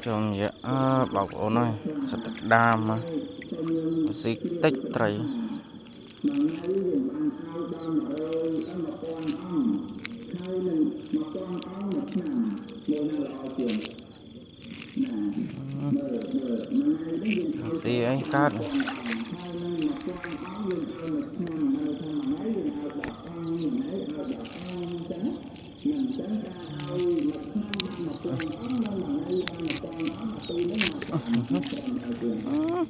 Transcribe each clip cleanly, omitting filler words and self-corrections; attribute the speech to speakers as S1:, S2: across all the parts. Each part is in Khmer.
S1: ចង់និយាយអើបងប្អូនអើយសិតតែក្តាមមកស៊ីតិចត្រី
S2: មួយថ្ងៃយើងបានឲ្យដល់100ដល់1000អង្គហើយនឹង1000អង្គមួយឆ្នាំមើលណាល្អជាងណាមើលមើលមួយថ្ងៃនេះយើងឲ្យ
S1: ស៊ីអីកើត
S2: ហើយនឹង1000អង្គយើងឲ្យមួយឆ្នាំមើលថាមួយថ្ងៃយើងឲ្យ10អង្គមួយថ្ងៃឲ្យ10អង្គអញ្ចឹងនឹងអញ្ចឹងការឲ្យមួយឆ្នាំបាន1000អង្គនិងមួយថ្ងៃបាន1000អង្គអាពីរនេះមកតាមត្រឹមត្រូវជាង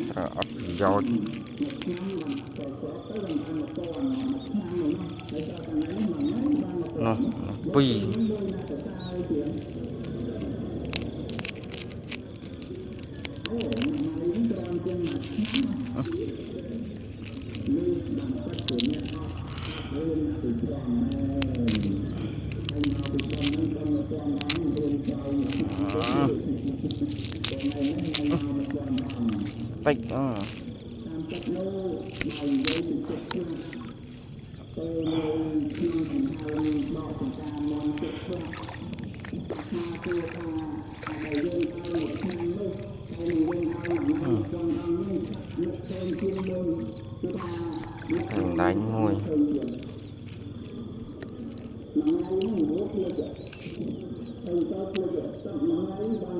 S1: ត្រូវអត់ប្រយោជន៍
S2: មួយឆ្នាំបានទៅស្របទៅបាន1000មួយឆ្នាំនោះហើយដល់ថ្ងៃនេះមួយថ្ងៃបាន1000
S1: នោះនោះពីរ
S2: មួយណាទៅតើជាងអូមួយថ្ងៃច្រើនជាងមួយឆ្នាំនេះបានពិតជាអ្នកអត់រឿងពីត្រង់មែនហើយមកពីត្រង់ហ្នឹងដល់1000អង្គរឿងចោលមួយឆ្នាំទៅថ្ងៃនេះមក1000អង្គ
S1: តិចអឺ
S2: តាមចិត្តនោះបើនិយាយពីចិត្តខ្លះទៅនៅក្នុងកណ្ដាលដកចង្ការមន់ចិត្តខ្លះថាគួរថាដែលយើងឲ្យមួយឆ្នាំនោះហើយនឹងយើងឲ្យមួយថ្ងៃចង់អង្គនេះនឹកឃើញជាងមុនគឺថានឹក
S1: តែម្ដាញមួយ
S2: ឃើញជាងមួយថ្ងៃនេះរត់ភ្លេចទៅទៅភ្លេចតែមួយថ្ងៃបាន